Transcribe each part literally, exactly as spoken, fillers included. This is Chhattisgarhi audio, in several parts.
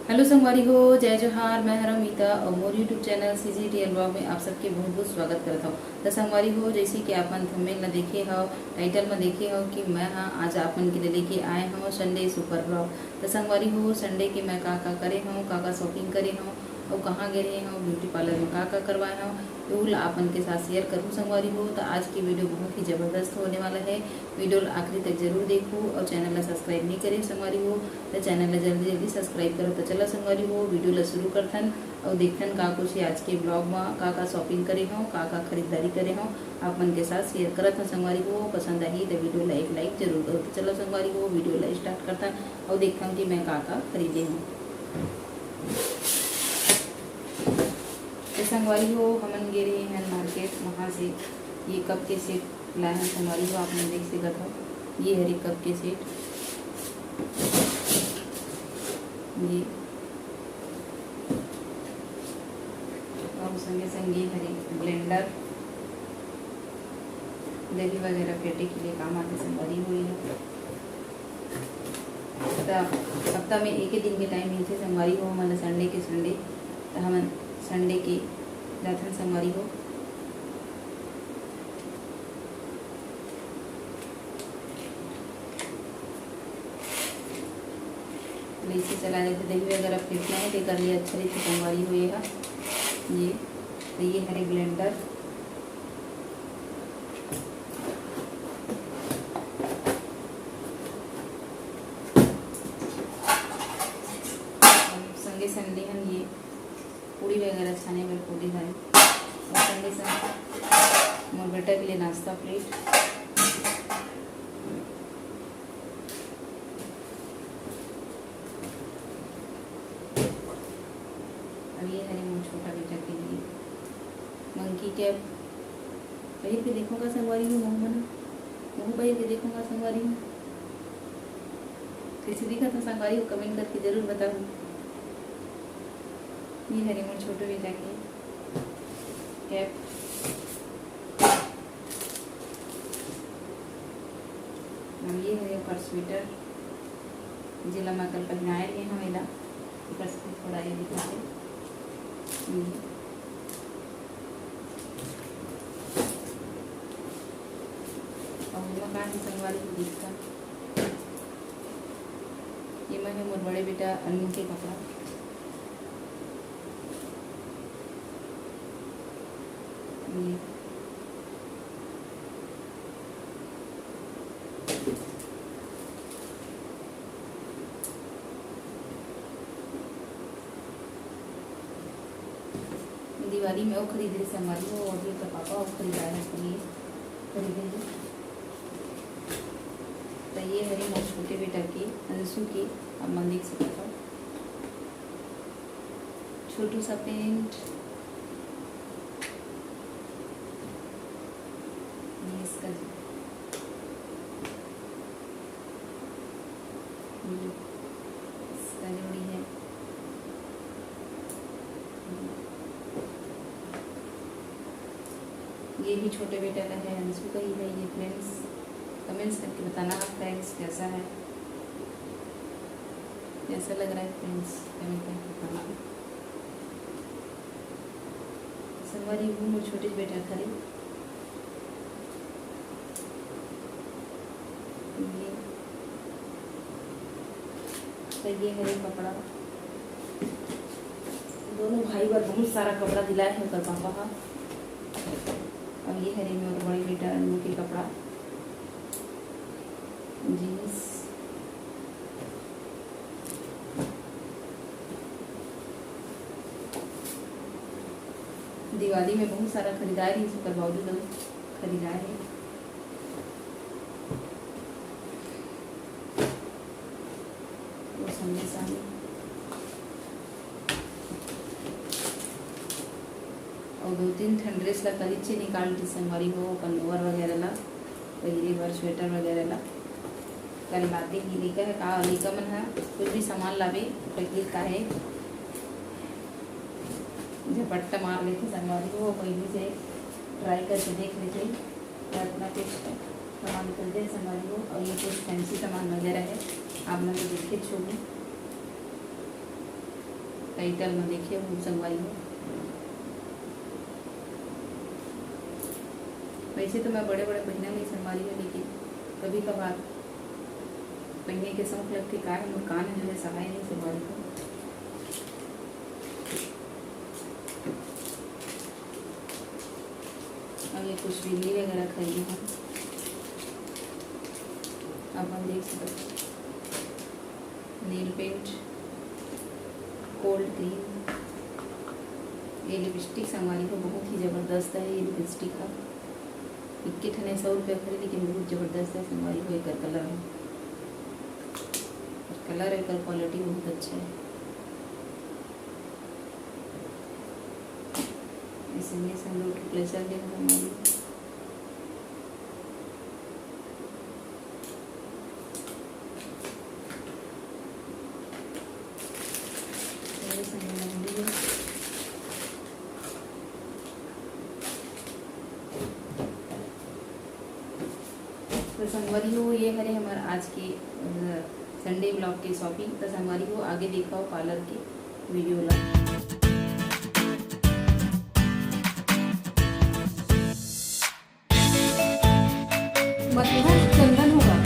हेलो संगवारी हो, जय जोहार। मैं हरव मीता और मोर YouTube चैनल CGTL ब्लॉग में आप सबके बहुत बहुत स्वागत करत हव। त संगवारी हो, जैसे कि आप मन थंबनेल ला देखे हव, टाइटल में देखे हव कि मैं हा आज आप मन के लिए लेके आए हव संडे सुपर ब्लॉग। त संगवारी हो, संडे के मैं का का करे हव, का का शॉपिंग करे हव और कहाँ गए रहे हव, ब्यूटी पार्लर में का का करवाए हव, ये ला आप मन के साथ शेयर करूँ संगवारी हो। त आज की वीडियो बहुत ही जबरदस्त होने वाला है, वीडियो ला आखिरी तक जरूर देखू और चैनल ला सब्सक्राइब नहीं करे संगवारी हो, त चैनल ला जल्दी जल्दी सब्सक्राइब करो। त चला संगवारी हो, वीडियो ला शुरू करथन और देखथन का कुछ आज के ब्लॉग में का का शॉपिंग करे हव, का का खरीदारी करे हव, आप मन के साथ शेयर करत हव संगवारी हो। पसंद आही त वीडियो ला एक लाइक जरूर करो। त चला संगवारी हो, वीडियो ला स्टार्ट करथन और देखथन कि मैं का का खरीदे हव। त संगवारी हो, हमन गे रहे हन मार्केट, वहाँ से ये कप के सेट लाए हन संगवारी हो, आप मन देख सकत हव, ये हरे कप के सेट, ये और संगे संगे हरे ब्लेंडर, दही वगैरह फेंटे के लिए काम आथे संगवारी हो। ये हफ्ता में एक ही दिन के टाइम मिलथे संगवारी हो हमन ला, संडे के संडे। त हमन संडे के जाथन संगवारी हो। वैसे चला जाथे, दही वगैरह फेंटना है, तेकर लिए अच्छा रहिथे संगवारी हो ये हा। ये, त ये हरे ब्लेंडर। संगे संग ले हन ये पूड़ी वगैरह छाने बर पूड़ी हरे। और संगे संग मोर बेटा के लिए नाश्ता प्लेट। और ये हरे मोर छोटा बेटा के लिए मंकी कैप। पहिर के देखो का संगवारी हो, महू बना, महू पहिर के देखो का संगवारी हो। कैसे दिखत हे संगवारी हो, कमेंट करके जरूर बताओ। ये हरे मोर छोटू बेटा के कैप। और ये हरे ओकर स्वेटर, जेला मैं कल पहिनाए रहे हव एला, एकर से थोड़ा ये दिखा दे। ये। और एमा का हे संगवारी हो, दिखता। एमा हे मोर बड़े बेटा अन्नू के कपड़ा। ये। दिवाली में वो खरीद रहे संगवारी हो, अभी तो पापा वो खरीदा है, तो ये खरीदे हैं। तो ये हरे मोर छोटे बेटा के, अंशु के, आप मन देख सकत हो। छोटू सा पैंट, ये इसका जी, ये इसका जोड़ी है। ये भी छोटे बेटा का है, अंशु का ही है ये फ्रेंड्स। कमेंट्स करके बताना आप फ्रेंड्स कैसा है, कैसा लग रहा है फ्रेंड्स, कमेंट करके बताना। संगवारी, वो मोर छोटे बेटा खरीद ये, तो ये हरे कपड़ा। दोनों भाई बर बहुत सारा कपड़ा दिलाए हे ओकर पापा हा। और ये हरे मोर बड़े बेटा अन्नू के कपड़ा, जींस। दिवाली में बहुत सारा खरीदाए रहिस, ओकर बावजूद अभी खरीदाए हे। वो संगे संगे अउ दो तीन ठन ड्रेस ला कलीचे निकाल के संगवारी हो, अपन लोअर वगैरह ला पहिरे बर, स्वेटर वगैरह ला। कल बातें ही लइका है का, लइका मन ह कुछ भी सामान लावे, पैकेट का है, झपट्टा मार लेथे संगवारी हो, पहली से ट्राई करके देख लेथे। तो इतना कुछ सामान खरीदे संगवारी हो, और ये कुछ फैंसी सामान वगैरह है, आप मन तो देखे होगे। टाइटल में देखे हो संगवारी हो। वैसे तो मैं बड़े बड़े पहिना नहीं संगवारी हो, लेकिन कभी कभार पहिने के शौक लगथे, का है, मोर कान जो है सहाय नहीं संगवारी हो। और ये कुछ बिल्ली वगैरह खाई है, अपन देख सकते हैं। नेल पेंट, कोल्ड क्रीम, ये लिपस्टिक संगवारी हो, बहुत ही जबरदस्त है ये लिपस्टिक ह। इक्के ठने सौ रुपया खरीद, लेकिन बहुत जबरदस्त है संगवारी हो, एकर कलर है, कलर एकर क्वालिटी बहुत अच्छा है। इसमें से हम लोग के प्लेजर के हमारी तो संगवारी हो, ये हरे हमार आज के, अ, संडे ब्लॉग के शॉपिंग। तो संगवारी हो, आगे देखा हो पार्लर के वीडियो ला। मतलब चंदन होगा।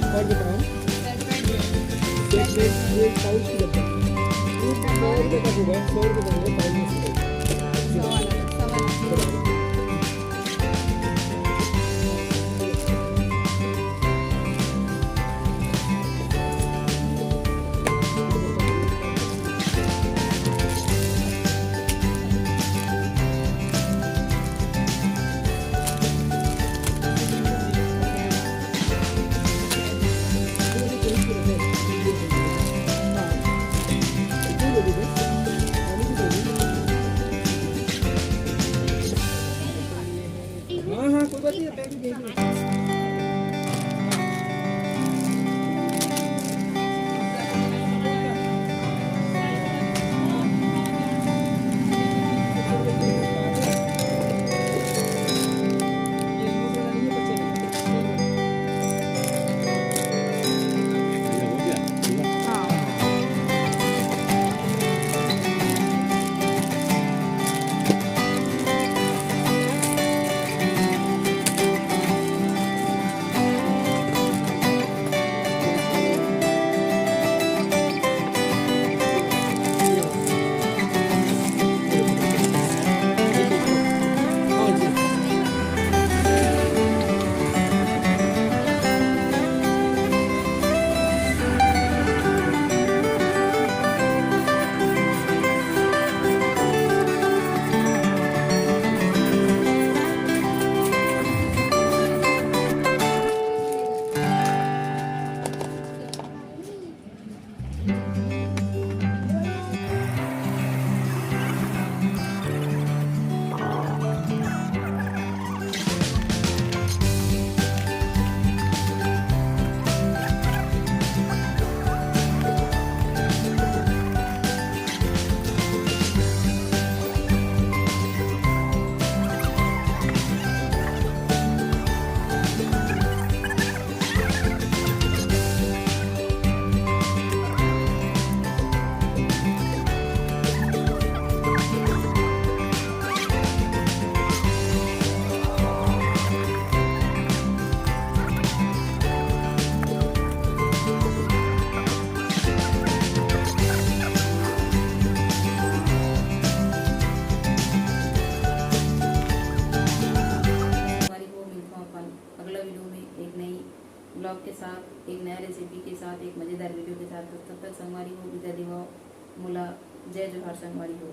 और बताओ, सेट में ये पाउच की लगता है, ये सौ रुपये का होगा, सौ रुपये का होगा, पाउच में से। हाँ, हाँ, कोई बात नहीं, पैक दे दो। साथ एक नया रेसिपी के साथ, एक मज़ेदार वीडियो के साथ। तब तक संगवारी हो, विदा देवव मोला। जय जोहार संगवारी हो।